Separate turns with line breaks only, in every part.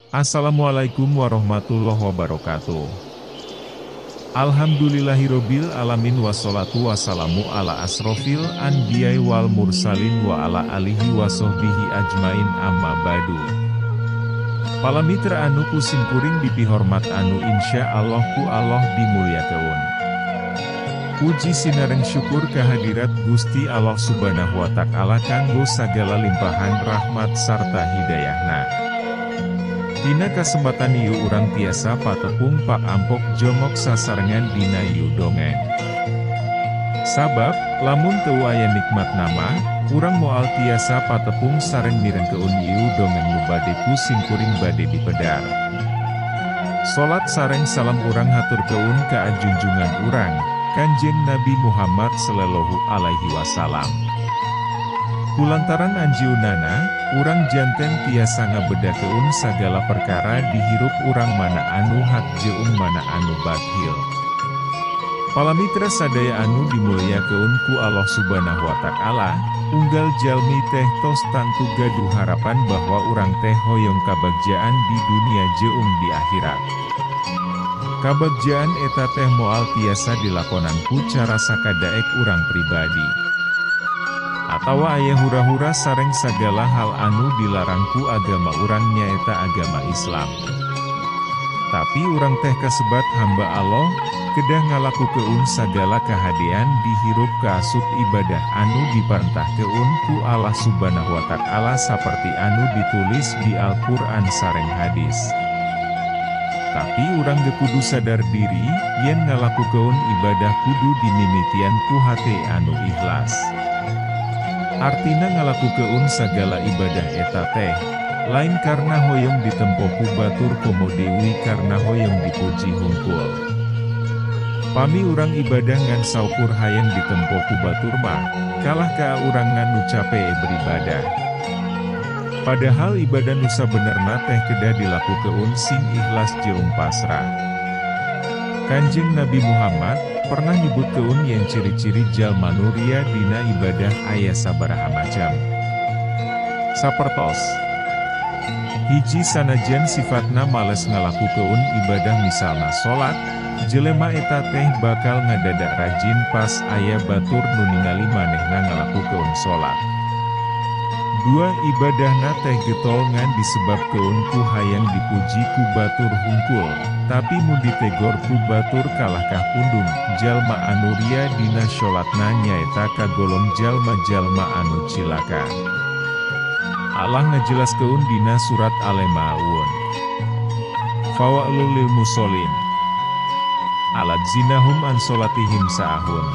Assalamualaikum warahmatullahi wabarakatuh. Alhamdulillahirobbil alamin wassalatu wassalamu ala asrofil anbiya'i wal mursalin wa ala alihi wasohbihi ajmain amma ba'du. Pala mitra anu ku simkuring dipihormat anu insya Allah ku Allah dimulyakeun. Puji sinareng syukur kehadirat Gusti Allah Subhanahu wa Ta'ala kanggo sagala limpahan rahmat sarta hidayahna. Dina kasempatan ieu urang tiasa patepung pak ampok jongok sasarengan dina ieu dongeng. Sabab, lamun teu aya nikmat nama, urang moal tiasa patepung sareng mirengkeun ieu dongeng nu bade ku simkuring bade dipedar. Salat sareng salam urang haturkeun ka ajunjungan urang, Kanjeng Nabi Muhammad sallallahu alaihi wasallam. Kulantaran anjeunana, urang janten tiasa ngabedakeun sagala perkara dihirup urang mana anu hak jeung mana anu batil. Pala mitra sadaya anu dimulyakeun ku Allah Subhanahu wa Ta'ala, unggal jalmi teh tos tangtu gaduh harapan bahwa urang teh hoyong kabagjaan di dunia jeung di akhirat. Kabagjaan eta teh moal tiasa dilakonan ku cara sakadaek urang pribadi. Atawa aya hura-hura sareng sagala hal anu dilarang ku agama urang nyaeta agama Islam. Tapi urang teh kasebat hamba Allah, kedah ngalakukeun sagala kahadean dihirup kaasup ibadah anu diparentahkeun ku Allah Subhanahu wa Ta'ala saperti anu ditulis di Al-Qur'an sareng hadis. Tapi urang ge kudu sadar diri, yen ngalakukeun ibadah kudu dimimitian ku hate anu ikhlas. Artina ngalakukeun sagala ibadah eta teh, lain karena hoyong ditempo ku batur komo deui karena hoyong dipuji hungkul. Pami urang ibadah ngan saukur hayang ditempo ku batur mah, kalah ka urang ngan nu cape beribadah. Padahal ibadah nu sabenerna teh kedah dilakukeun sing ikhlas jeung pasrah. Kanjeng Nabi Muhammad pernah nyebutkeun yen ciri-ciri jalma nu ria dina ibadah aya sabaraha macam. Sapertos: hiji, sanajan sifatna males ngalakukeun ibadah misalna salat, jelema eta teh bakal ngadadak rajin pas aya batur nu ningali manehna ngalakukeun salat. Dua, ibadahna teh getol ngan disebabkeun ku hayang dipuji ku batur hungkul, tapi mun ditegor ku batur kalahkah pundung. Jalma anu ria dina sholatna nyaeta kagolong jalma-jalma anu cilaka. Allah ngajelaskeun dina surat Al-Maun. Fawailul lil musholin alladzinahum an sholatihim sa'ahun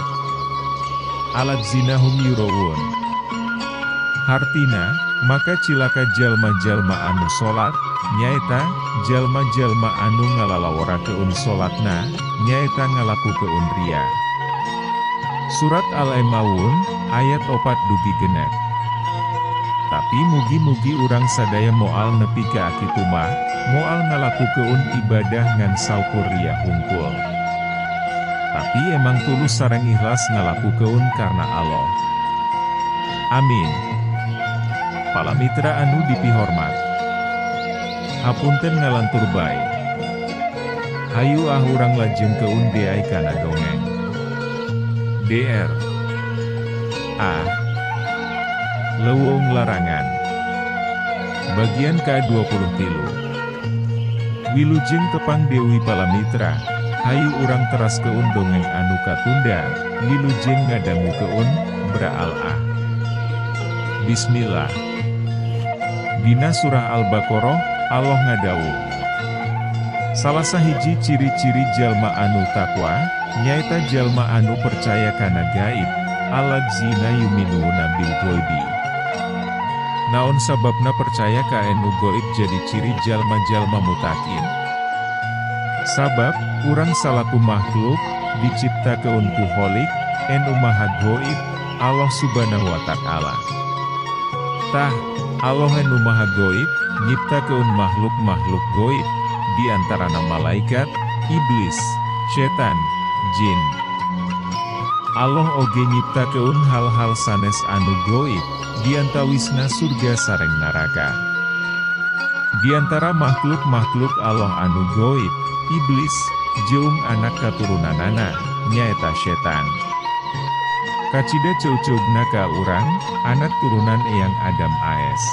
alladzinahum yuraun. Hartina, maka cilaka jalma-jalma anu salat, nyaeta jalma-jalma anu ngalalaworakeun salatna, nyaeta ngalakukeun ria. Surat Al-Maun ayat 4 dugi 6. Tapi mugi-mugi urang sadaya moal nepi ka kitu mah, moal ngalakukeun ibadah ngan saukur ria hungkul. Tapi emang tulus sareng ikhlas ngalakukeun karena Allah. Amin. Pala mitra anu dipihormat, hapunten ngalantur bae. Hayu ah urang lajengkeun deui kana dongeng. DR A Leuweung Larangan bagian ka-23. Wilujeng tepang deui pala mitra, hayu urang teraskeun dongeng anu katunda, wilujeng ngadangukeun braal ah. Bismillah. Dina surah Al-Baqarah, Allah ngadawuh. Salah sahiji ciri-ciri jalma anu takwa, nyaeta jalma anu percaya kana gaib, alladzina yuminuna bil ghaibi. Naon sababna percaya ka anu gaib jadi ciri jalma-jalma mutakin? Sabab, urang salaku makhluk, diciptakeun ku Khalik, anu maha gaib, Allah Subhanahu wa Ta'ala. Tah, Allah anu maha gaib, nyiptakeun makhluk-makhluk gaib, di antarana malaikat, iblis, setan, jin. Allah oge nyiptakeun hal-hal sanes anu gaib, di antawisna surga sareng neraka. Di antara makhluk-makhluk Allah anu goib, iblis, jeung anak katurunanana, nyaeta setan. Kacida ceuceugna ka urang, anak turunan Eyang Adam AS.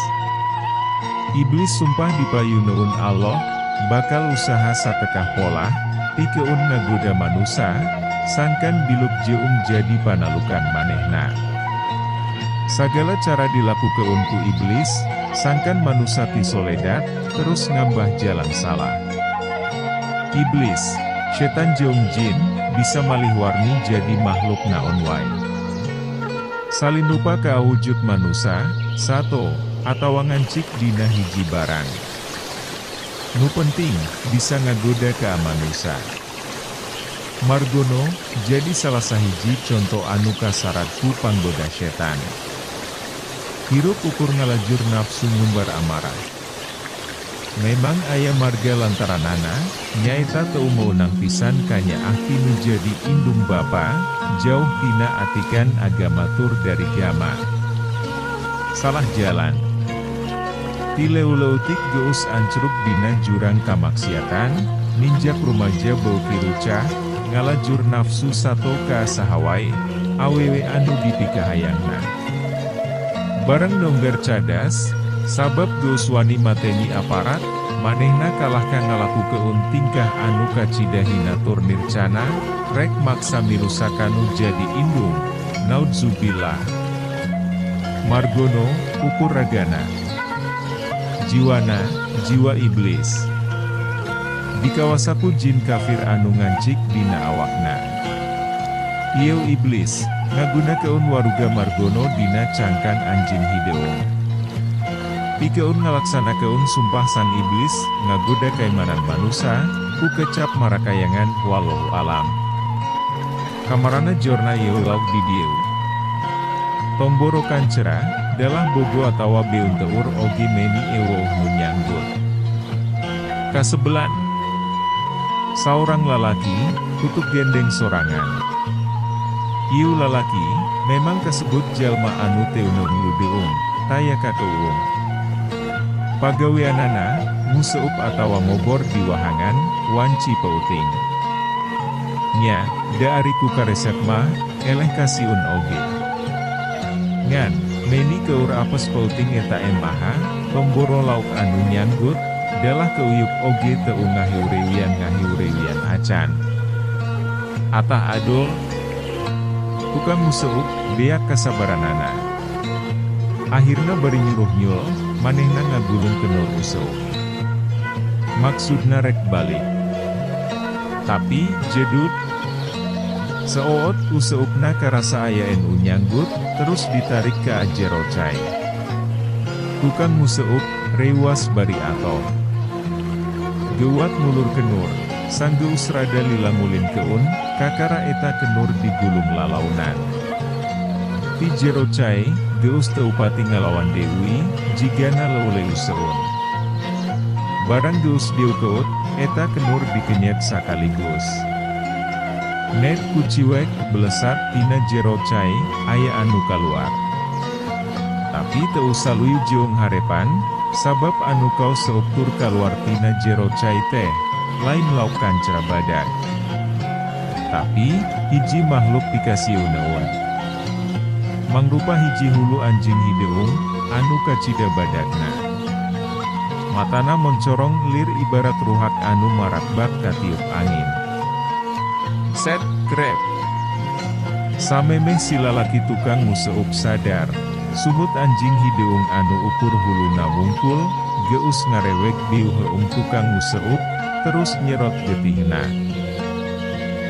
Iblis sumpah dipayuneun Allah, bakal usaha satekah polah, pikeun ngagoda manusa, sangkan biluk jeung jadi panalukan manehna. Sagala cara dilakukeun ku iblis, sangkan manusa tisoledat, terus ngambah jalan salah. Iblis, setan jeung jin, bisa malih warni jadi makhluk naon wae. Salinupa kawujud manusa, sato, atawa ngancik dina hiji barang. Nu penting, bisa ngagoda ka manusa. Margono, jadi salah sahiji conto anu kasarat ku panggoda setan. Hirup ukur ngalajur nafsu ngumbar amarah. Memang aya marga lantaranana, nyaeta teu meunang pisan kanyaah tinu jadi indung bapa, jauh tina atikan agama tur dari gama. Salah jalan. Tileu-leutik geus ancrub dina jurang kamaksiatan, ninjak rumaja beuki rucah, ngalajur nafsu sato ka saha wae, awewe anu dipikahayangna. Bareng nonggar cadas, sabab geus wani mateni aparat, manehna kalahka ngalakukeun tingkah anu kacida hina tur nircana, rek maksa mirusakanu jadi indung, naudzubillah. Margono, ukur ragana. Jiwana, jiwa iblis. Dikawasaku jin kafir anu ngancik dina awakna. Ieu iblis, ngagunakeun waruga Margono dina cangkang anjing hideung. Pikeun ngalaksanakeun sumpah sang iblis, ngagoda kaimanan manusa, ku kecap marakayangan wallahu alam. Kamarana jorna ieu lauk di dieu. Tomboro kancera, dalah bogo atawa beun teur oge meni eweuh nu nyanggut. Kasebelan. Saurang lalaki, tutup gendeng sorangan. Ieu lalaki, memang kasebut jalma anu teu ludeung, taya kakeuung. Pagaweanana, nguseup atawa ngobor di wahangan, wanci peuting. Nya, da ari ku karesep mah, eleh kasiun oge. Ngan, meni keur apes peuting eta emaha, tomboro lauk anu nyanggut, dalah keuyup oge teu ngahiurewian acan. Atah adol, tukang museup, beak kasabaranana. Akhirna bari nyuruh nyul, manehna ngagulung kenur useup. Maksudna rek balik. Tapi, jedut. Seoot useupna karasa aya nu nyanggut, terus ditarik ka jero cai. Tukang museup, rewas bari atoh. Gewat ngulur kenur, sanggeus rada lila ngulin keun, kakara eta kenur digulung lalaunan. Ti jero cai, geus teu pati ngalawan deui, jigana leuleuh seun. Barang geus dieukeut, eta kenur dikenyet sakaligus. Net kuciwek belesat tina jero cai, aya anu kaluar. Tapi teu saluyu jeung harepan, sabab anu kau seukur kaluar tina jero cai teh, lain lauk kancra badak. Tapi, hiji makhluk pikasieuneun. Mangrupa hiji hulu anjing hideung, anu kacida badakna. Matana moncorong lir ibarat ruhak anu marakbak katiup angin. Set, krep. Samemeh si lalaki tukang museup sadar, sumut anjing hideung anu ukur huluna wungkul, geus ngarewek biuheung tukang museup, terus nyerot getihna.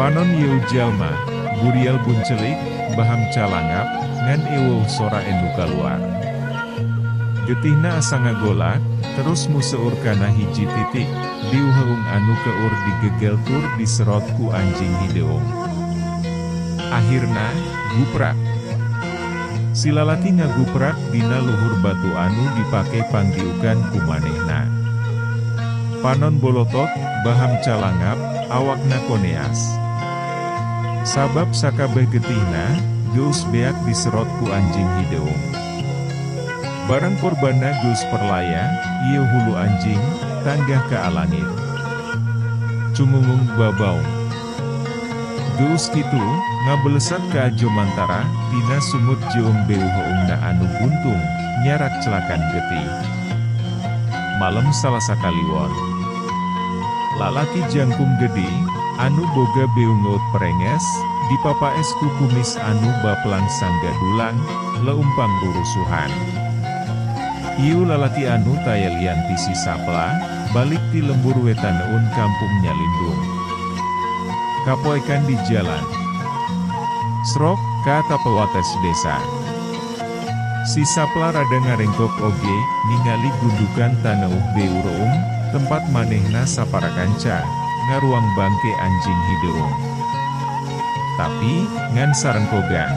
Panon ieu jalma, burial buncelik, baham calangap, ngan eweuh sora enu kaluar. Getihna asa ngagolak, terus museur kana hiji titik, diuheung anu keur digegel tur diserot ku anjing hideung. Akhirna, guprak. Si lalaki ngaguprak dina luhur batu anu dipake panggiukan ku manehna. Panon bolotot, baham calangap, awakna koneas. Sabab sakabeh getihna, geus beak diserot ku anjing hideung. Barang korbanna geus perlaya, ieu hulu anjing, tanggah ka alangit. Cumungung babaung. Geus kitu, ngabelesat ka Jomantara, tina sungut jeung beuheungna anu buntung, nyarak celakan getih. Malem Salasa Kaliwon. Lalaki jangkung gede, anu boga beungeut perenges, dipapaes ku kumis anu baplang sanggadulang, leumpang rurusuhan. Ieu lalaki anu taya lian ti si Sapla, balik ti lembur wetaneun kampung Nyalindung. Kapoekan di jalan. Srok, ka tapewates desa. Si Sapla rada ngarengkok oge, ningali gundukan taneuh beureum, tempat manehna saparakanca, ngaruang bangke anjing hideung. Tapi, ngan sarengkogan.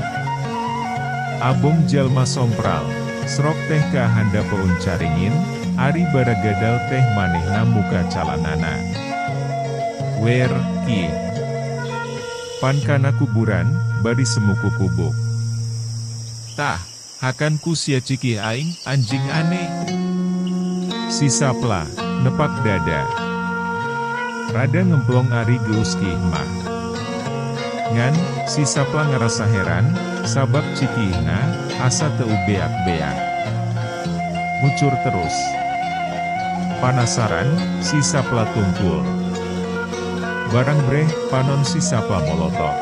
Abong jalma sompral, srok teh ka handapeun caringin, ari baragadal teh manehna muka calanana. Wer, ki. Pankana kuburan, bari semuku kubuk. Tah, hakan ku sia cikih aing, anjing aneh. Si Sapla, nepak dada. Rada ngemplong ari geus kih mah. Ngan, si Sapla ngerasa heran, sabab cikihna, asa teu beak-beak. Mucur terus. Panasaran, si Sapla tungkul. Barang breh, panon si Sapla molotot.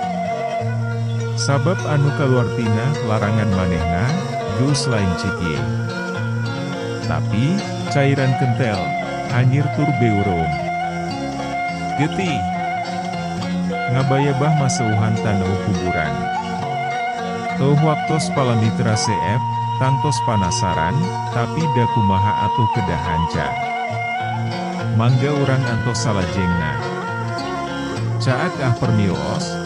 Sabab anu kaluar tina larangan manehna, geus lain cikih. Tapi, cairan kentel, hanyir tur beureum. Getih. Ngabayabah maseuhan taneuh kuburan. Teuh waktos palamitra CF, tangtos panasaran, tapi da kumaha atuh kedah hanca. Mangga urang antos salajengna. Caak ah permios.